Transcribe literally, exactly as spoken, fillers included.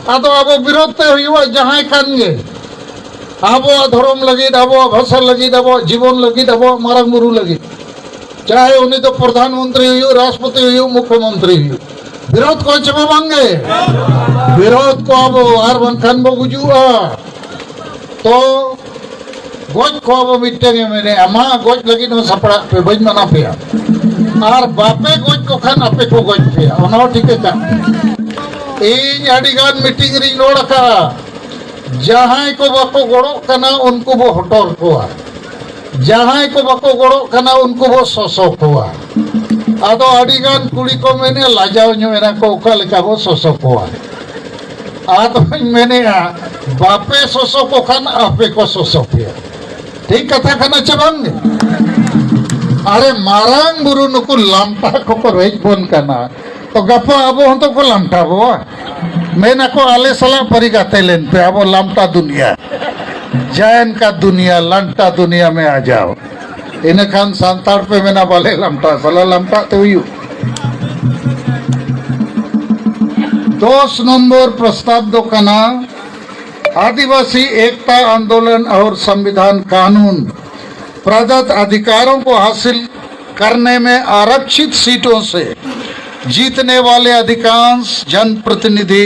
ᱟᱫᱚ ᱟᱵᱚ ᱵᱤᱨᱳᱫᱷ ᱛᱮ ᱦᱩᱭᱩᱜᱼᱟ, ᱡᱟᱦᱟᱸᱭ ᱠᱟᱱ ᱜᱮ, ᱟᱵᱚᱣᱟᱜ ᱫᱷᱚᱨᱚᱢ ᱞᱟᱹᱜᱤᱫ, ᱟᱵᱚᱣᱟᱜ ᱵᱷᱟᱥᱟ ᱞᱟᱹᱜᱤᱫ, ᱟᱵᱚᱣᱟᱜ ᱡᱤᱵᱚᱱ ᱞᱟᱹᱜᱤᱫ, ᱟᱵᱚᱣᱟᱜ ᱢᱟᱨᱟᱝ ᱵᱩᱨᱩ ᱞᱟᱹᱜᱤᱫ, ᱪᱟᱦᱮ ᱩᱱᱤ ᱫᱚ ᱯᱨᱚᱫᱷᱟᱱ ᱢᱚᱱᱛᱨᱤ ᱦᱩᱭᱩᱜ, ᱨᱟᱥᱴᱨᱚᱯᱚᱛᱤ ᱦᱩᱭᱩᱜ, ᱢᱩᱠᱷᱭᱚ ᱢᱚᱱᱛᱨᱤ ᱦᱩᱭᱩᱜ, ᱵᱤᱨᱳᱫᱷ ᱠᱚᱣᱟ ᱪᱮ ᱵᱟᱝ ᱜᱮ? ᱵᱤᱨᱳᱫᱷ ᱠᱚᱣᱟ ᱵᱚ, ᱟᱨ ᱵᱟᱝᱠᱷᱟᱱ ᱵᱚ ᱜᱩᱡᱩᱜᱼᱟ᱾ ᱛᱚ ᱜᱚᱡ ᱠᱚᱣᱟ ᱵᱚ ᱢᱤᱫᱴᱟᱝ ᱮ ᱢᱮᱱᱮᱜᱼᱟ, ᱢᱟ ᱜᱚᱡ ᱞᱟᱹᱜᱤᱫ ᱦᱚᱸ ᱥᱟᱯᱲᱟᱜ ᱯᱮ, ᱵᱟᱹᱧ ᱢᱟᱱᱟ ᱯᱮᱭᱟ᱾ ᱟᱨ ᱵᱟᱯᱮ ᱜᱚᱡ ᱠᱚ ᱠᱷᱟᱱ ᱟᱯᱮ ᱠᱚ ᱜᱚᱡ ᱯᱮᱭᱟ, ᱚᱱᱟ ᱦᱚᱸ ᱴᱷᱤᱠᱟᱹ ᱠᱟᱜ ᱯᱮ᱾ ᱤᱧ ᱟᱹᱰᱤ ᱜᱟᱱ ᱢᱤᱴᱤᱝ ᱨᱤᱧ ᱨᱚᱲ ᱟᱠᱟᱫᱼᱟ, ᱡᱟᱦᱟᱸᱭ ᱠᱚ ᱵᱟᱠᱚ ᱜᱚᱲᱚᱜ ᱠᱟᱱᱟ ᱩᱱᱠᱩ ᱵᱚ ᱦᱚᱴᱚᱨ ᱠᱚᱣᱟ, ᱡᱟᱦᱟᱸᱭ ᱠᱚ ᱵᱟᱠᱚ ᱜᱚᱲᱚᱜ ᱠᱟᱱᱟ ᱩᱱᱠᱩ ᱵᱚ ᱥᱚᱥᱚ ᱠᱚᱣᱟ᱾ ᱟᱫᱚ ᱟᱹᱰᱤ ᱜᱟᱱ ᱠᱩᱲᱤ ᱠᱚ ᱢᱮᱱᱮᱫᱼᱟ, ᱞᱟᱡᱟᱣ ᱧᱚᱜ ᱮᱱᱟ ᱠᱚ, ᱚᱠᱟ ᱞᱮᱠᱟ ᱵᱚ ᱥᱚᱥᱚ ᱠᱚᱣᱟ? ᱟᱫᱚᱧ ᱢᱮᱱᱮᱫᱼᱟ, ᱵᱟᱯᱮ ᱥᱚᱥᱚ ᱠᱚ ᱠᱷᱟᱱ ᱟᱯᱮ ᱠᱚ ᱥᱚᱥᱚ ᱯᱮᱭᱟ᱾ ᱴᱷᱤᱠ ᱠᱟᱛᱷᱟ ᱠᱟᱱᱟ ᱪᱮ ᱵᱟᱝ? ᱟᱨᱮ, ᱢᱟᱨᱟᱝ ᱵᱩᱨᱩ ᱱᱩᱠᱩ ᱞᱟᱢᱴᱟ ᱠᱚᱠᱚ ᱨᱮᱡ ᱵᱚᱱ ᱠᱟᱱᱟ, ᱛᱚ ᱜᱟᱯᱟ ᱟᱵᱚ ᱦᱚᱸᱛᱚ ᱠᱚ ᱞᱟᱢᱴᱟ ᱵᱚᱣᱟ᱾ ᱢᱮᱱᱟᱠᱚ, ᱟᱞᱮ ᱥᱟᱞᱟᱜ ᱯᱟᱹᱨᱤ ᱜᱟᱛᱮ ᱞᱮᱱ ᱯᱮ, ᱟᱵᱚ ᱞᱟᱢᱴᱟ ᱫᱩᱱᱤᱭᱟ, ᱡᱟᱭᱮᱱ ᱠᱟ ᱫᱩᱱᱤᱭᱟ, ᱞᱟᱢᱴᱟ ᱫᱩᱱᱤᱭᱟ ᱢᱮ ᱟ ᱡᱟᱣ᱾ ᱤᱱᱟᱹᱠᱷᱟᱱ ᱥᱟᱱᱛᱟᱲ ᱯᱮ ᱢᱮᱱᱟ, ᱵᱟᱞᱮ ᱞᱟᱢᱴᱟ, ᱥᱟᱞᱟ ᱞᱟᱢᱴᱟᱜ ᱛᱮ ᱦᱩᱭᱩᱜ᱾ ᱫᱚᱥ ᱱᱚᱢᱵᱚᱨ ᱯᱨᱚᱥᱛᱟᱵ ᱫᱚ ᱠᱟᱱᱟ, आदिवासी एकता आंदोलन और संविधान कानून प्रदत्त अधिकारों को हासिल करने में आरक्षित सीटों से जीतने वाले अधिकांश जनप्रतिनिधि